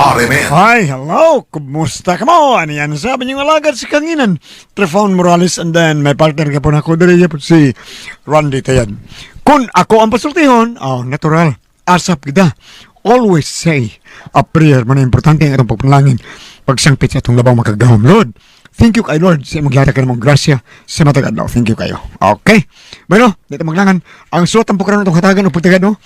RMN. Hi, hello! Kumusta ka mo? Ano yan? Sabi niyo alagad sa kanginan. Trefon Morales, and then may partner ka po na ako dali po si Randy Tayan. Kung ako ang pasultihon, oh, natural. Asap kita. Always say a prayer. Muna importante ang itong pagpanalangin. Pagsangpit sa itong labaw makagahom. Lord, thank you kay Lord sa imong gihatag ka namong grasya sa matag adlaw. Thank you kayo. Okay. Bueno, dito maglangan. Ang suot ang pukaron itong hatagan o pagtagad, no?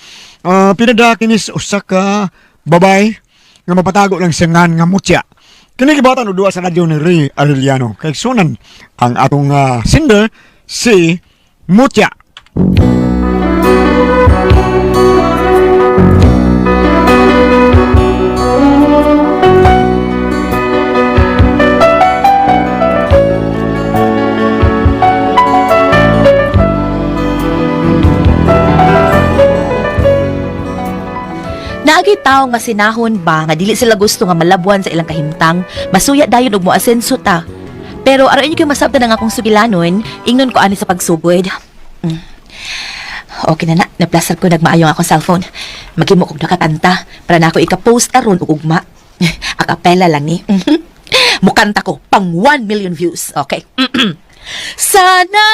Pinada kinis usa ka babay nga mapatago lang siya ngan nga mutya. Kini gibatan og duwa sa radyo ni Ray Arellano. Kay sunan ang atong singer si Mutya. Naagi tawo nga sinahon ba nga dili sila gusto nga malabuan sa ilang kahimtang, masuya dayon og moasenso ta. Pero aron inyo kay masabtan ang akong sugilanon, ingnon ko ani sa pagsugod. Okay na na, naplasar ko nagmaayo ang akong cellphone. Maghimo kog nakakanta para na ako ika-post karon og ugma. Akapela lang ni. Mukanta ko pang 1 million views. Okay. Sana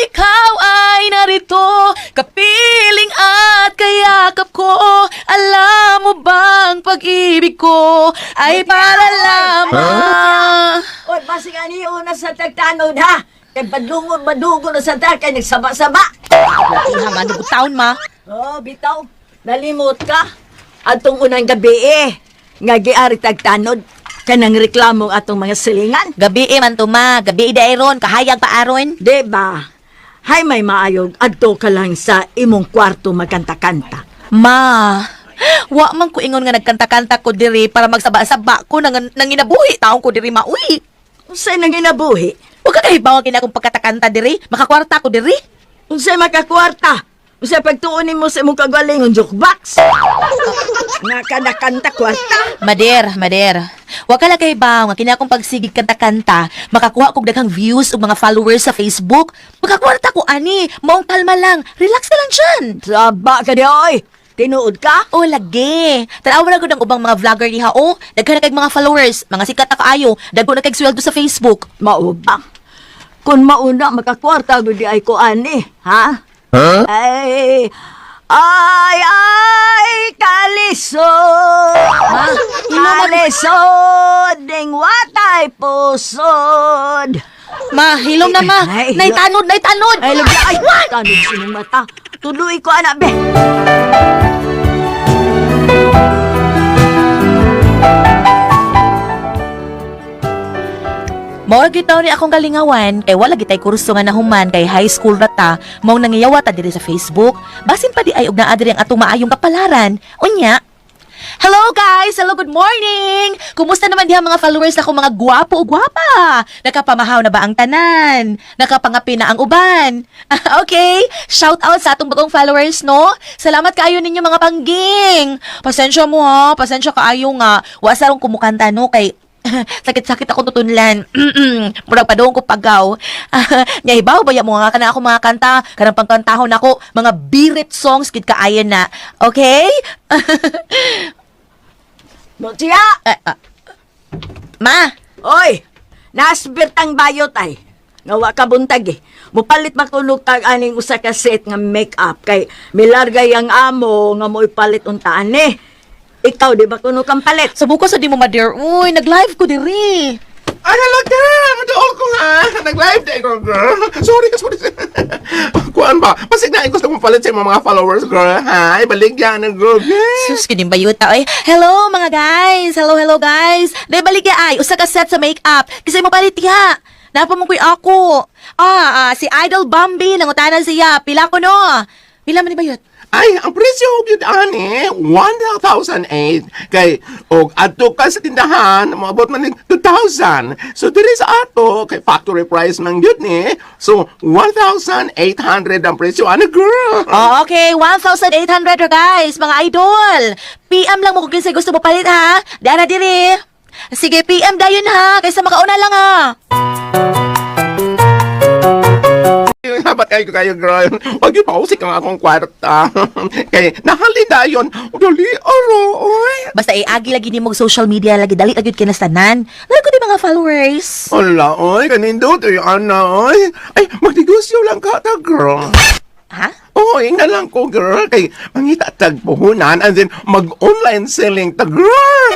ikaw ay narito, kapiling at kayakap ko. Alam mo bang pag-ibig ko ay para lamang. Oy, basig ani una sa tagtanod ha. Kay badlungon badungon na sa tag kay nagsaba-saba. Iha man, dugo taon ma. Oh, bitaw. Nalimot ka. Atong unang gabi eh. Nga giari tagtanod kanang reklamo atong mga silingan. Gabi eh man to ma, gabi eh dairon, kahayag pa aron. Di ba? Hay may maayog adto ka lang sa imong kwarto magkanta-kanta. Ma, wa man ko ingon nga nagkanta-kanta ko diri para magsaba-saba ko nang nanginabuhi taon ko diri mauwi. Unsay nang ginabuhi? Wa ka kahibaw kini akong pagkatakanta diri, makakwarta ko diri. Unsay makakwarta? Unsay pagtuon nimo sa imong kagalingon jukebox? Nga kanakanta kwarta. Mader, mader. Wa ka lang kahibaw nga kini akong pagsigig kanta-kanta, makakuha kog daghang views ug mga followers sa Facebook. Makakwarta ko ani, maong kalma lang, relax ka lang dyan. Saba ka di oy. Tinuod ka? O lagi. Tanawa na gud ang ubang mga vlogger diha o. Daghan na kay mga followers, mga sikat na kaayo, dagko na kay sweldo sa Facebook. Mauba. Kung mauna, makakwarta gud di ay ko ani, ha? Ay, ay, ay, kalisod. Ma, Kalisod, ding watay pusod. Ma, hilom na ma. Ay, hilom. Naitanod, naitanod. Ay, lugla, ay, tanod sinong mata. Tuloy ko, anak, be. Mao gyud taon ni akong kalingawan kay wala gitay kurso nga nahuman kay high school ra ta, mao nangiyawa ta diri sa Facebook. Basin pa di ay og naa diri ang atong maayong kapalaran. Unya. Hello guys! Hello, good morning! Kumusta naman diha mga followers ako, mga gwapo o gwapa? Nakapamahaw na ba ang tanan? Nakapangapi na ang uban? Okay, shout out sa atong bagong followers, no? Salamat kaayo ninyo mga pangging! Pasensya mo ha, pasensya kaayo nga. Wa sa rong kumukanta no kay sakit-sakit ako tutunlan. Murag pa doon ko pagaw. Nya hibaw ba ya mo nga kana ako mga kanta, kanang pangkantahon nako, mga birit songs gid kaayo na. Okay? Mutya! Ah, ah. Ma, Oy, nasbirtang bayot ay. Nga wa ka buntag eh. Mupalit makunog tag aning usa ka set nga make-up kay milargay ang amo nga mo'y palit untaan eh. Ikaw di ba kuno kang palit? Subuko sa di mo, ma dear. Uy, nag-live ko diri. Ay, hello, girl! Madool ko nga! Nag-live day ko, girl! Sorry, sorry. Kuan ba? Pasignain ko sa palit sa imong mga followers, girl. Hi, baligyan na, girl. Yeah. Sus, kining bayuta. Oy, hello mga guys. Hello, hello guys. Day balik ya ay usa ka set sa makeup. Kasi mo palit ya. Napa mo koy ako. Si Idol Bambi nangutana siya. Pila ko no. Pila man ni bayot? Ay, ang presyo gyud ani, 1,008. Kay og adto ka sa tindahan, moabot man ning 2,000. So diri sa ato kay factory price man gyud ni. So 1,800 ang presyo ani, girl. Oh, okay, 1,800 ra guys, mga idol. PM lang mo kung kinsay gusto mo palit ha. Dara diri. Sige, PM dayon ha, kaysa makauna lang ha. Salamat kayo kayo, girl. Wag yung pausik ang akong kwarta. Kay nahalin dayon. Dali, aro, oy. Basta iagi lagi nimo og social media lagi dali lagi kay nastanan. Lagi ko di mga followers. Ala, oy, kanindot, oy, ana, oy. Ay, magnegosyo lang ka ta, girl. Ha? Oo, na lang ko, girl. Kay mangita tag puhunan and then mag-online selling ta, girl.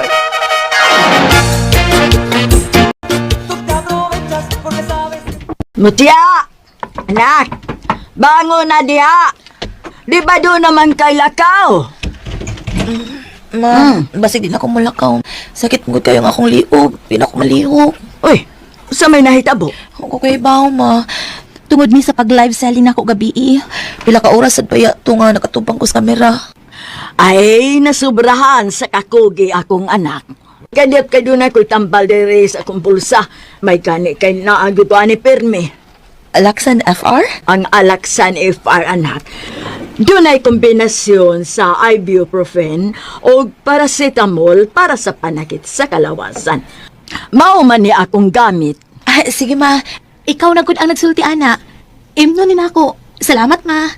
Mutya! Anak! Bangon na diha! Di ba doon naman kay lakaw? Ma, basig din ako mulakaw. Sakit mo kayo ang akong liog. Di na ako malihok. Uy, sa may nahitabo? Ako kay baw, ma. Tungod mi sa pag-live selling nako gabi eh. Pila ka oras sad paya to nga nakatubang ko sa kamera. Ay, nasubrahan sa kakugi akong anak. Kadiyap kay doon ako'y tambal diri sa akong bulsa. May kani kay naagod ani pirmi. Alaksan FR? Ang Alaksan FR anak. Doon ay kombinasyon sa ibuprofen o paracetamol para sa panakit sa kalawasan. Mao man ni akong gamit. Ah, sige ma, ikaw na gud ang nagsulti ana. Imno ni nako. Salamat ma.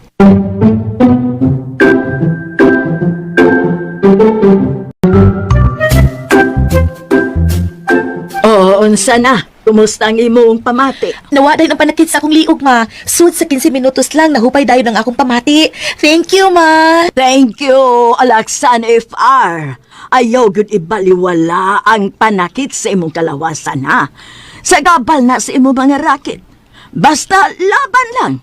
Oo, unsa na. Kumusta ang imong pamati? Nawa dayon ang panakit sa akong liog ma. Sud sa 15 minutos lang nahupay dayon ang akong pamati. Thank you ma. Thank you, Alaksan FR. Ayaw gud ibaliwala ang panakit sa imong kalawasan, ha? Sa gabal na sa imong mga rakit. Basta laban lang.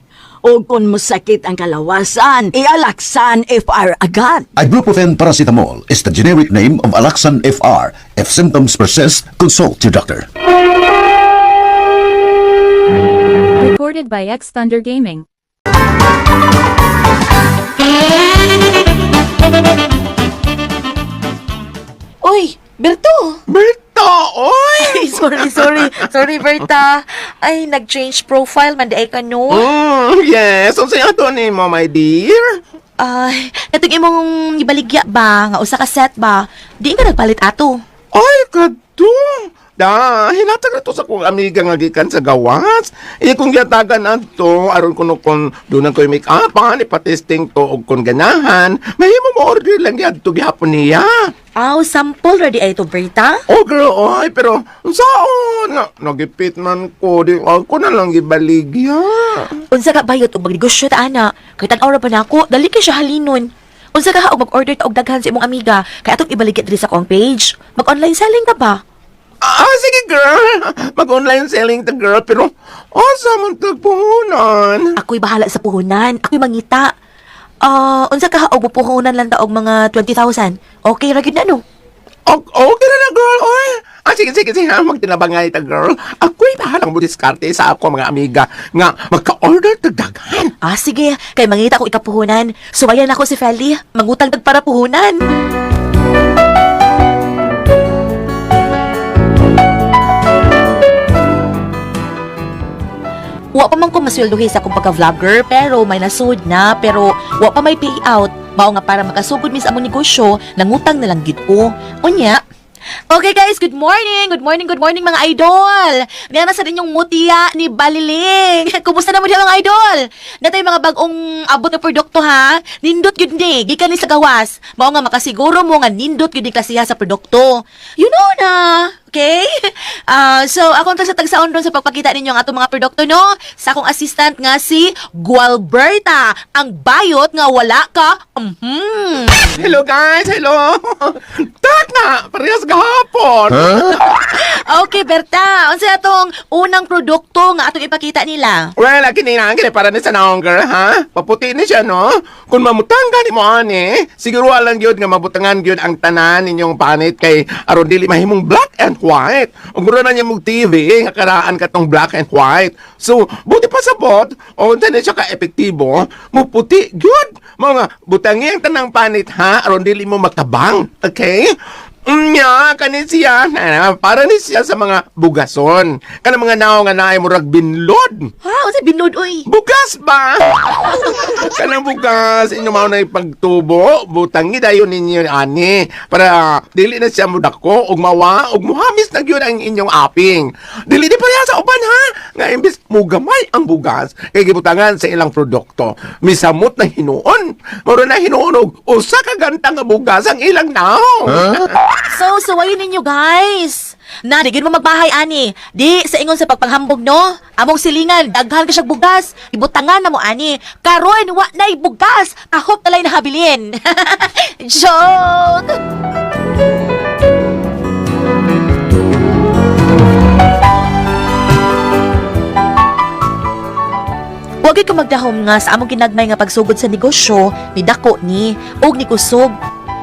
O kung masakit ang kalawasan, ialaksan FR agad. Ibuprofen paracetamol is the generic name of Alaxan FR. If symptoms persist, consult your doctor. Recorded by X Thunder Gaming. Uy, Berto. Berta, oy! Ay, sorry, sorry. Sorry, Berta. Ay, nag-change profile man di ay ka no. Yes. Unsa ato ni mo, my dear? Ay, katong imong ibaligya ba nga usa ka set ba? Di ka nagpalit ato. Ay, kadto. Da, hinatag na to sa kong amiga nga gikan sa gawas. Iya kong giyatagan adto aron kuno kon dunan ko'y make upan, ipatesting to og kon ganahan. Mahimo mo order lang gyud gihapon niya. Aw, sample ready ay to, Berta. Oh girl, oy, pero unsaon nga nagipit man ko di ako na lang gibaligya. Unsa ka bayot og magnegosyo ta ana? Kay tan-aw ra ba nako, dali kay siya halinon. Unsa ka ha og mag-order ta og daghan sa imong amiga kay atong ibaligya diri sa akong page. Mag-online selling ka ba? Ah, sige girl. Mag-online selling ta girl, pero asa man tagpuhunan? Ako'y bahala sa puhunan, ako'y mangita. Ah, unsa ka ha og puhunan lang ta og mga 20,000? Okay ra gyud na no. Okay na na, girl, oy. Ah, sige, sige, sige, ha. Magtinabangay ta, girl. Ako'y bahalang mo diskarte sa ako, mga amiga, nga magka-order tagdaghan. Ah, sige, kay mangita ko ikapuhunan. Suwayan ako si Feli, mangutang tag para puhunan. Wa pa man ko masweldohi sa akong pagka-vlogger pero may nasud na pero wa pa may payout. Mao nga para makasugod mi sa among negosyo, nangutang na lang gid ko. Unya, okay guys, good morning! Good morning, good morning mga idol! Niya na sa inyong mutya ni Baliling! Kumusta na mo diha mga idol? Natay mga bagong abot na produkto ha? Nindot yun ni, gikan ni sa gawas. Mao nga makasiguro mo nga nindot yun ni klasiha sa produkto. You know na! Okay? Ah, so, ako ang sa tagsaon ron sa pagpakita ninyo ang atong mga produkto, no? Sa akong assistant nga si Gualberta, ang bayot nga wala ka. Mhm. Hello, guys. Hello. Tak na. Parehas gahapon. Okay, Berta, unsa atong unang produkto nga atong ipakita nila? Well, akin na, akin para ni sa naong girl, ha? Paputi ni siya, no? Kung mamutang gani mo, ani, siguro alang yun nga mabutangan yun ang tanan ninyong panit kay aron dili mahimong black and white. Ug mura na niya mong TV, nga karaan katong black and white. So, buti pa sa bot, o unsa ni siya ka-epektibo, muputi, good! Mga butangi ang tanang panit, ha? Aron dili mo magtabang, okay? Nya, kani siya. Na, para ni siya sa mga bugason. Kana mga naong nga naay murag binlod. Ha, unsa binlod oy? Bugas ba? Kanang bugas, inyo mao na ipagtubo, butangi dayon ninyo ani para dili na siya mudako ug mawa ug muhamis na gyud ang inyong aping. Dili di pareha sa uban ha. Nga imbis mugamay ang bugas kay gibutangan sa ilang produkto. Misamot na hinuon. Muro na hinuon og usa ka ganta nga bugas ang ilang naong. So, suwayin ninyo guys. Na, di gid mo magbahay ani. Di sa ingon sa pagpanghambog no. Among silingan, daghan ka siyag bugas. Ibutangan na mo ani. Karon wa nay bugas. Kahop na lay nahabilin. Joke. Wag ka magdahom nga sa among kinagmay nga pagsugod sa negosyo, ni dako ni, og ni kusog,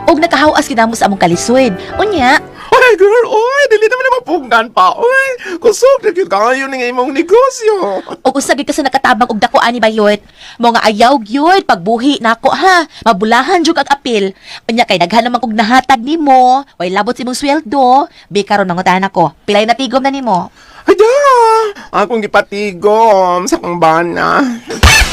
og nakahawas kinamo sa among kalisod. Unya, Oy, girl, oy, dili naman na mapugnan pa. Oy, kusog na gyud kayo ning imong negosyo. Og usa gyud ka sa nakatabang og dako ani bayot. Mo nga ayaw gyud pagbuhi nako ha. Mabulahan jud kag apil. Unya kay daghan naman kog nahatag nimo, way labot sa imong sweldo. Bi karon mangutahan ako. Pilay na tigom na nimo? Ay, da! Akong gipatigom sa kong bana.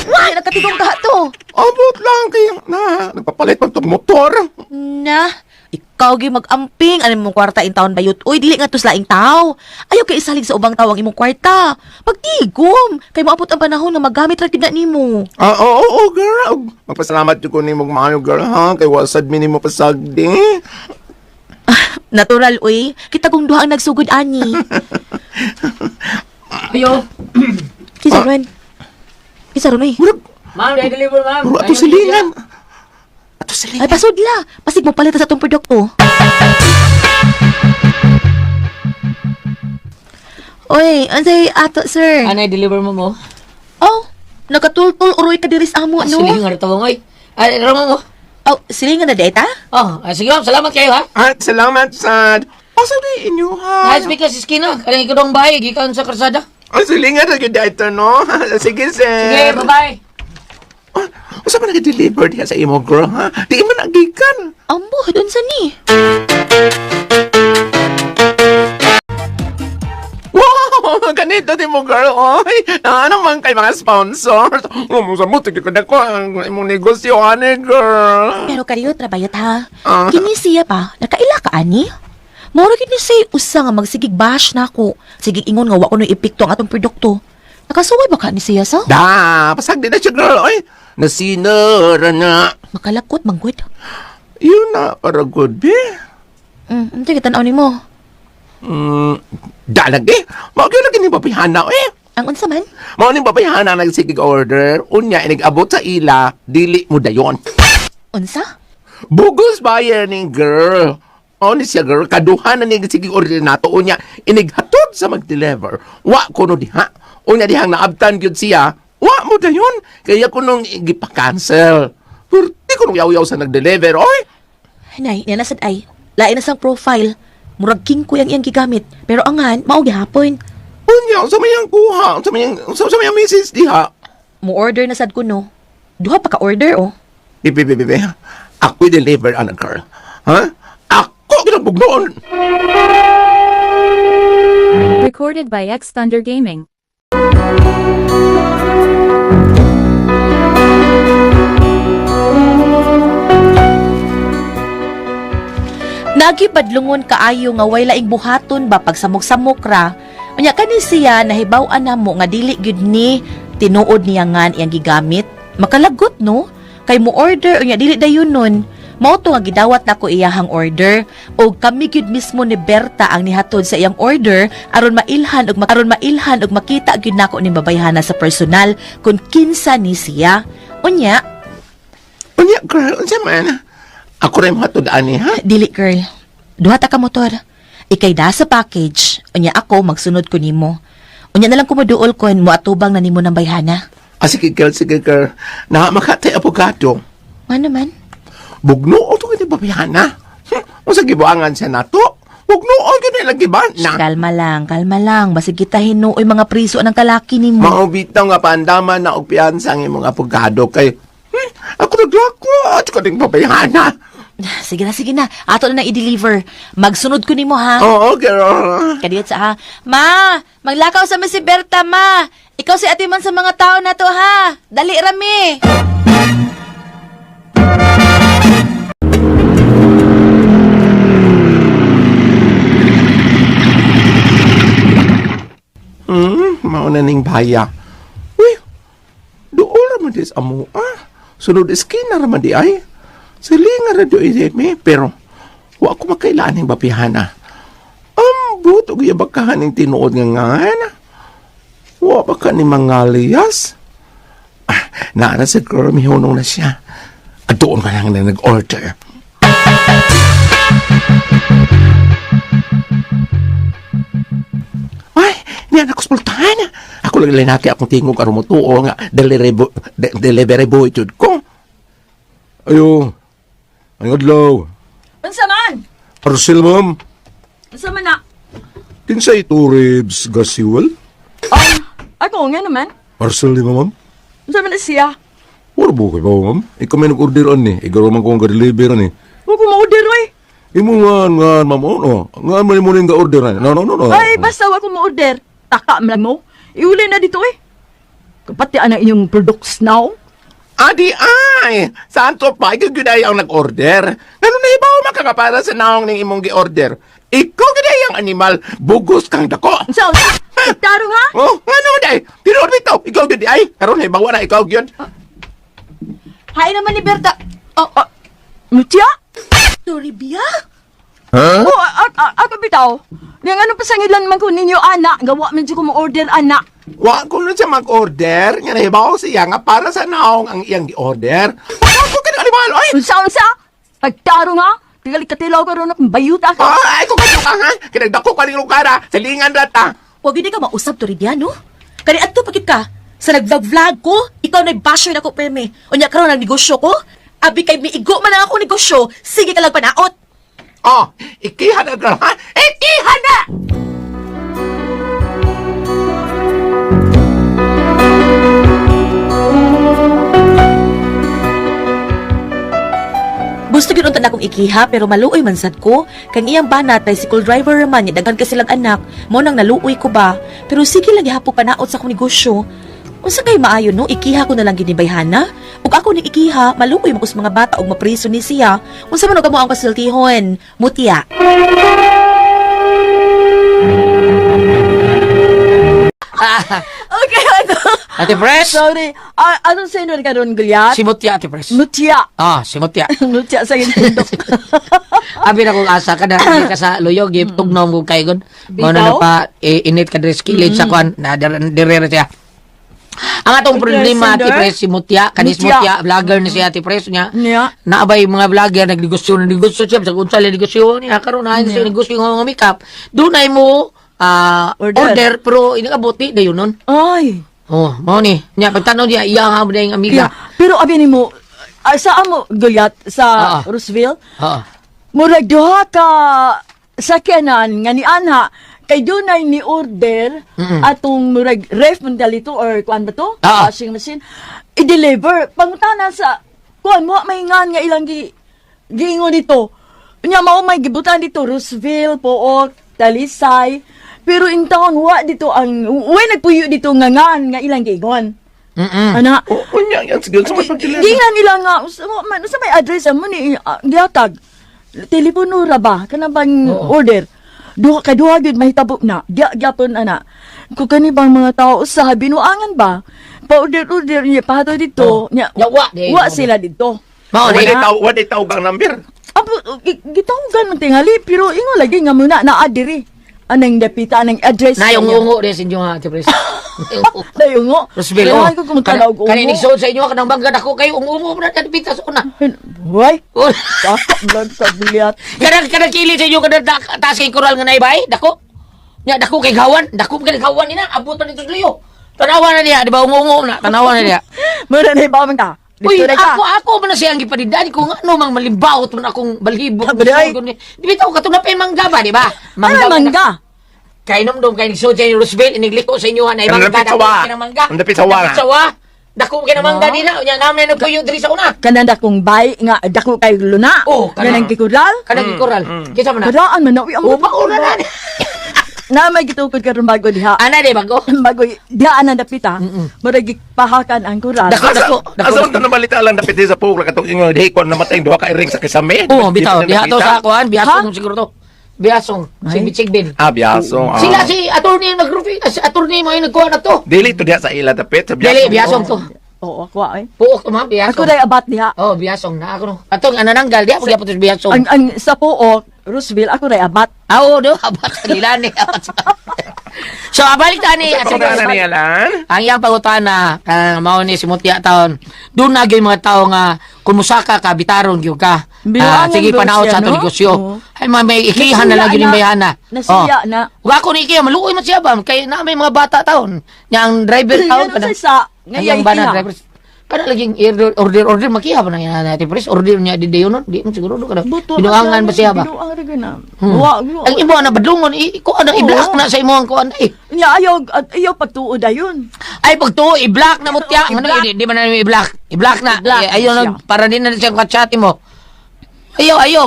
Why nagkatigom ka to? Abot lang kayo na. Nagpapalit pag tong motor. Na, ikaw gyud magamping ano imong kwarta in taon bayot. Uy, dili nga to sa laing tao. Ayaw kay isalig sa ubang tawo ang imong kwarta. Pagtigom, kay moabot ang panahon nga magamit ra gyud na nimo. Ah, oo, oo, girl. Magpasalamat jud ko nimo maayo, girl, ha? Kay wasad mi nimo pasagdi. Natural uy, kita kung duha ang nagsugod ani. Ayo. Kinsa ron? Kinsa ron uy? Murag, Ma'am, deliver ma'am. murag ato silingan. Ato silingan. Ay, pasudla. Pasig mo palit sa itong produkto. Oy, unsay ato, sir? Ano deliver mo mo? Oh, nakatultul uroy ka diri sa amo, no? Silingan rin tawang oy. Ay, ramo mo. Oh, silingan na data? Oh, ah, sige ma'am, salamat kayo ha. At salamat, sad. Asa di inyo, ha? Nice because skin na. Kanang ikaw dong bahay, gikan sa karsada. Ang silingan na gyud ito, no? Sige, sir. Sige, bye-bye. Ah, usa man nag-deliver diha sa imo, girl, ha? Di mo nagikan. Ambo, doon sa ni. Wow! Ganito di mo, girl. Oy, ano man kay mga sponsors. Umusamot, ko na ko ang imong negosyo, ane, girl. Pero kariyo, trabayot ha. Ah. Kini siya pa, nakaila ka ani? Moro gid ni siya usa nga magsigig bash na ako. Sigig ingon nga wa ko no epekto ang atong produkto. Nakasuway ba ka ni siya sa? Da, pasag di na siya, girl. Oy, nasinara na. Makalakot manggod. Yun na, para good, be. Unsa kita nimo? Dalag eh. Mao gyud lagi ni babihana, eh. Ang unsa man? Mao ni babihana nagsigig order. Unya, inigabot sa ila, dili mo dayon. Unsa? Bugos buyer ni girl. Mao ni siya girl, kaduha na ni sige order nato unya inighatod sa mag-deliver. Wa kuno diha. Unya dihang naabtan gyud siya. Wa mo dayon. Kaya kunong gipa-cancel. Purti kunong yaw-yaw sa nag-deliver, oy. Nay, niya nasad ay. Lain na sang profile. Murag king ko yang iyang gigamit. Pero angan, mao gihapon. Unya sa mayang kuha, sa mayang misis diha. Mo order na sad ko no. Duha pa ka order oh. Bibi, bibi, bibi. Ako'y deliver, ana girl. Ha? Ako ginabugnoon. Recorded by X Thunder Gaming. Nagibadlungon kaayo nga way laing buhaton ba pagsamok-samok ra. Unya kani siya nahibaw-an namo nga dili gyud ni tinuod niya ngan iyang gigamit. Makalagot no? Kay mo order unya dili dayon nun. Mao to nga gidawat nako iyahang order og kami gyud mismo ni Berta ang nihatod sa iyang order aron mailhan og aron mailhan og makita gyud nako ni babayhana sa personal kung kinsa ni siya. Unya, Unya girl, unsa man? Ako rin hatod ani ha? Dili girl. Duha ta ka motor. Ikay da sa package. Unya ako magsunod ko nimo. Unya na lang kumuduol kon mo atubang na nimo ng bayhana. Ah, sige girl, sige girl. Na makatay abogado. Ano man? Bugno o to kini babihana. Unsa gibuangan siya nato? Bugno o gyud nila giba na. Kalma lang, kalma lang. Basig kita hinuoy mga priso ng kalaki nimo. Mao bitaw nga paandaman na og piyansa ang imong abogado kay ako naglako at ko ding babayhana. Sige na, sige na. Ato na nang i-deliver. Magsunod ko nimo ha. Oo, girl. Kadiyot sa ha. Ma, maglakaw sa mi si Berta, ma. Ikaw si ate man sa mga tao na to ha. Dali rami. Mauna ning baya. Uy, dool raman dis amo ah. Sunod iskina raman di ay. Silinga ra do me, pero wa ko makailaan ning bapihan ah. Ambot og iya bakahan ning tinuod nga ngan. Wa ba ka ni mangaliyas? Ah, naara sa girl, mihunong na siya. At doon ka lang na nag-order. Ay, niya ako spultahan. Ako lang linaki akong tingog aron mo tuo nga delivery delivery boy jud ko. Ayo. Ang adlaw. Unsa man? Parcel, ma'am. Unsa man na? Kinsay two ribs gasiwal? Ako nga naman. Parcel ni ma'am. Unsa man na siya? Wala ba kayo ba, ma'am? Ikaw may nag-order ni. Ikaw man kong ga-deliver ni. Wa ko ma-order oy. Imo nga, nga, ma'am. Oh, no. Nga man mo rin ga-order ni. No, no, no, no. Ay, basta wa ko ma-order. Taka man lang mo. Iuli na dito eh. Kapati ana inyong products now. Adi ay, santo pa ikaw gyud ay ang nag-order. Ngano na ibaw makakapara sa naong ning imong gi-order. Ikaw gyud ay ang animal, bugos kang dako. Unsa unsa? Tarong ha? Oh, ngano day? Tinuod bitaw, ikaw gyud ay. Karon hibawa na ikaw gyud. Hain naman ni Berta. Oh, Oh, Mutya? Toribia? Huh? Oh, ako bitaw. Yang ano pa sa ngilan man ko ninyo ana, gawa man jud ko mo-order ana. Wa ko na siya mag-order, nga nahibaw siya nga para sa naong ang iyang gi-order. Wala ko kanang animal, ay! Unsa unsa? Pagtarong ha? Tigali katilaw ka ron akong bayuta ka. Ay, kung kadyo ka ha? Kinagdako ka ning lugar ha? Silingan rata. Huwag hindi ka mausap, Toribia, no? Kani adto pakit ka. Sa nag-vlog-vlog ko, ikaw nag-basher na ko, perme. Unya karon ang negosyo ko. Abi kay miigo man ang ako negosyo, sige ka lang panaot. Oh, ikihan na girl ha? Ikihan na! Gusto gyud unta na akong ikiha pero maluoy man sad ko kang iyang banat tricycle driver man niya daghan kasi silang anak mo nang naluoy ko ba pero sige lang gihapon panaot sa akong negosyo. Unsa kay maayo no ikiha ko na lang gid ni Bayhana ug ako ning ikiha maluoy man ko sa mga bata ug mapriso ni siya. Unsa man og kamo ang pasultihon mutya. Okay, ano? Ate Pres? Sorry. Ah, anong senor ka ron, Goliath? Si Mutya, Ate Pres. Mutya. Ah, si Mutya. Mutya sa iyong tindok. Abi na kong asa ka na hindi ka sa luyog, tugnaw mo kay gon. Mao na Bitaw? pa init ka diri sa kilid sa kwan na dire ra siya. Ang atong problema Ate Sender? Pres si Mutya, kanis Mutya. Mutya, vlogger ni si Ate Pres niya. Niya. Naabay mga vlogger nagnegosyo na negosyo siya sa unsa lang negosyo niya karon na siya negosyo nga mga makeup. Dunay mo Order. order. pero inabot di dayon nun. Ay. Oh, mao ni. Nya pagtan-aw niya iya nga mo amiga. Yeah. Pero abi nimo, sa amo, Goliath, sa Ah. Roseville, Oo. murag duha ka sakyanan nga ni anha kay dunay ni order atong murag ref man dali to or kuan ba to? Ah. Washing machine. I-deliver. Pangutana sa kuan mo may ngan nga ilang gi giingon dito. Nya mao may gibutan dito Roseville, Pook, Talisay. Pero in town wa dito ang wa nagpuyo dito nga ngan nga ilang giingon. Ana. Oh, unya yan sige sa pag-deliver. Di nga nila nga, man, sa may address mo ni gihatag. Telepono ra ba kana bang order? Duha kay duha gyud mahitabo na. Diya gyapon ana. Kung kani bang mga tao sa binuangan ba? Pa-order order niya pahato dito. Nya, Ya, wa, di. wa sila dito. Mao ni. Wala taw, wala tawag ang number. Apo, gitawgan man tingali pero ingo lagi nga muna naa diri. Anang dapita anang address. Na yung niya. ungo rin sa inyo ha, Ate Pres. Nayungo. Roseville, oh. Kailangan ko kumutalaw og Kanin ungo. igsood sa inyo, kanang bangga dako kayo, ungo mo na pita sa una. Way, Oh. takot lang sa bilyat. Kanang kanang kili sa inyo kanang taas kay koral nga naibay, dako. Nya dako kay gawan, dako kay gawan ni na, abot pa nito sa luyo. Tanawa na niya, di ba ungo na, tanawa na niya. Mura na ibaman ka. Uy, Dito na ka. ako ako man na siyang gipadidaan kung ano mang malimbawot man akong balhibo. Sabi ay. Di ba ito katong napay mangga ba, di ba? Ano mangga? Kay nom dom kay nigsuod sa inyo Roosevelt inigliko sa inyo ha na Ang mangga dapit sawa. dako kay mangga. Ang dapit sawa. Dapit sawa. Dako kay namangga din na. Unya naman na nagpuyo diri sa una. Kanang dakong bay nga dako kay luna. Oh, kanang gikural. Kanang gikural. Kinsa man na? Karaan man na uy, ang Oh, bako na na. Na may gitukod karon bago diha. Ana di bago. Bago diha ana dapit ha. Murag gipahakan ang kural. Dako, dako, dako. Asa man to nabalita lang dapit sa pugla katong ingon di ko namatay duha ka iring sa kisame. Oh, bitaw. Di Diha pa to nakita? sa kuan, biasong siguro to. Biasong, sigbit sigbin. Ah, biasong. Ah. Sila si attorney nagrufi, si attorney mo yung nagkuha na to. Dili to diha sa ila dapit sa biasong. Dili biasong to. Oo, ako ay. Puok to ma'am, biasong. Ako day abat diha. Oh, biasong na ako no. Atong anananggal diha pag to biasong. Ang sa Pook, Roseville, ako day abat. Ah, oo, do abat sa nila ni abat sa. So, abalik tani at Pangutana niya lan. Ang iyang pangutana kanang mao ni si Mutya taon. Doon na gyud mga tao nga kung musaka ka bitaron gyud ka. Ah, Bilangan sige daw panaot siya, sa atong no? negosyo. Oo. Ay ma may ikihan na lang Nasiya gyud yung na. bayana. Nasiya na. Ug ako ni ikiha maluoy man siya ba kay na may mga bata taon. Nya ang driver taon Yan ang sa Ang iyang bana ikiha. driver. Kana laging order order order makiha ba na yan natin pres order niya di dayon nun di mo siguro do kada binuangan ba siya ba. Binuangan ra na. Wa, Ang imo na badlungon i ko ang i-block na sa imo ang kuan eh. Nya ayaw at ayaw pagtuod dayon. Ay pagtuo i-block na mo tiya. Ano di ba na i-block? I-block na. I-block Eh, ayaw na siya. para di na siya ka-chat mo. Ayaw ayaw.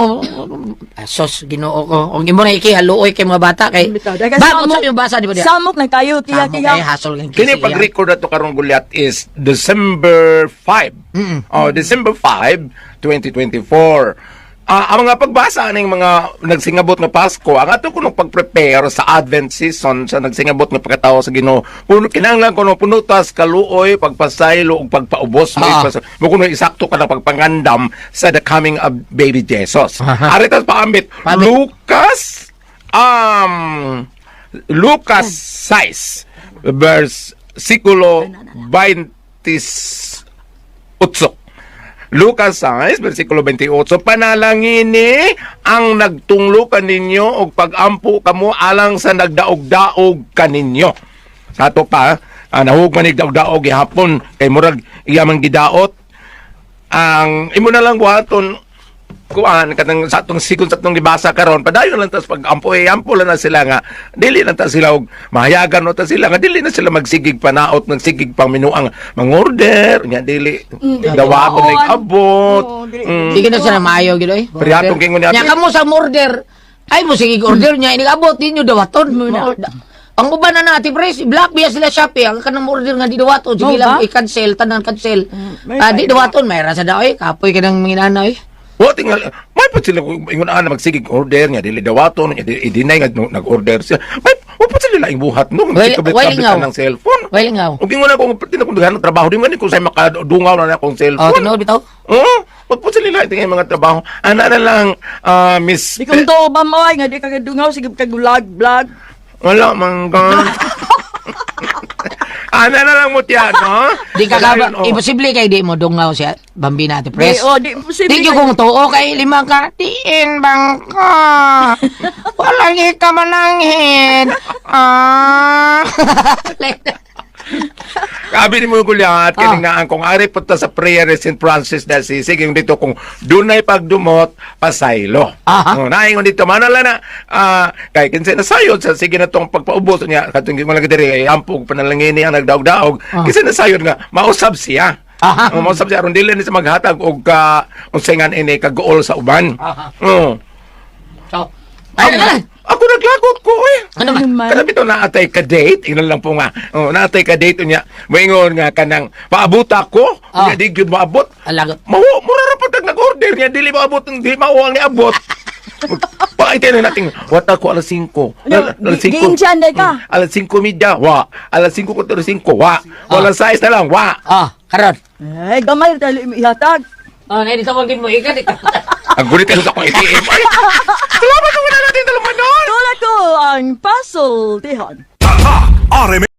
Asos Ginoo ko. Ug imo na iki haluoy kay mga bata kay. Bitaw, dahil Bakit samok- sa yung basa di ba diya? Samok na kayo tiya Samok tiya. kay hasol kay Kini pag-record na to karong gulyat is December 5. Oh, December 5, 2024. Ah, ang mga pagbasa ning mga nagsingabot nga Pasko, ang ato kuno pag-prepare sa Advent season sa nagsingabot nga pagkatao sa Ginoo. Puno kinahanglan kuno punutas kaluoy, pagpasaylo ug pagpaubos mo mo kuno isakto ka na pagpangandam sa the coming of baby Jesus. Aritas paambit Paambit. Lucas Lucas 6 verse sikulo 28. Lucas 6, versikulo 28, Panalangini ang nagtunglo kaninyo og pagampo kamo alang sa nagdaog-daog kaninyo. Sa ato pa, nahug man daog-daog gihapon kay murag iya man gidaot ang imo na lang buhaton kuan katang sa atong sikon sa atong gibasa karon padayon lang tas pag ampo eh, ampo lang na sila nga dili lang ta sila og mahayagan no ta sila nga dili na sila magsigig panaot magsigig pang minuang mangorder nya dili dawaton Oo, nig abot. oo, dili. Sige na siya na maayo gid oy. Pero atong kingon niya- Nya kamo sa order. Ay mo sige order niya inigabot ninyo dawaton. Ang uban na natin pres, black biya sila Shopee ang kanang order nga di dawaton sige Oh, lang ba? i-cancel tanan cancel. May Ah, di pa- dawaton may ra sa daoy kapoy ka ng mga inana oy. Wa tingal may pa sila ingon ana magsigig order nya dili dawaton nya i-deny nga nag-order sila. May wa pa sila laing buhat no Well, kabit lingaw. ng cellphone. Well, lingaw. Ug ingon ako kung tinakong trabaho di man ni kung say makadungaw na akong Oh, cellphone. tinuod bitaw. Oo, wag po sila tingin mga trabaho. Ana na lang, Miss. Di kong to ba mo ay nga di ka kadungaw sige ka vlog vlog. Wala, mangga. Ana na lang mo tiyan, no? Di ka Wala ka yun, oh. imposible kay di mo dungaw siya Bambina ate pres. Di, oh, di posible. Di gyud kung tuo kay lima ka tiin bangka. Walang ka mananghin. Ah. Kabi ni mo gulyat, Ah. kining naan kung ari punta sa prayer ni St. Francis de Assisi, yung dito kung dunay pagdumot, pasaylo. Aha. Oh, naingon dito, manala na, kay kinsa na sayod sa sige na tong pagpaubos niya, katong mo lang diri kay ampog panalangini ang nagdaog-daog, kinsa na sayod nga mausab siya. Aha. Oh, mausab siya aron dili ni sa maghatag og ka unsay nga ini kaguol sa uban. Aha. Oo. So, ay, ay, Ako naglagot ko eh. ano ba? man? Kada bitaw naatay ka date, ingnon lang po nga. Oh, naatay ka date unya. Moingon nga kanang paabuta ko, Ah. unya di gyud moabot. Alagot. Mahu, mura ra pud nag-order niya dili moabot, di mao ang niabot. Paitay na natin, wat ako alas 5. Ano, giingjan day ka? Alas 5:30, wa. Alas 5:45, wa. Wala size na lang, wa. Ah, karon. Eh, gamay ra tayo ihatag. Oh, na dito mo mo ikat. Ang gulit kayo sa akong ATM. Ay, salamat sa wala natin dalaman nun. Tulad ko ang puzzle tihon. Tatak RMN.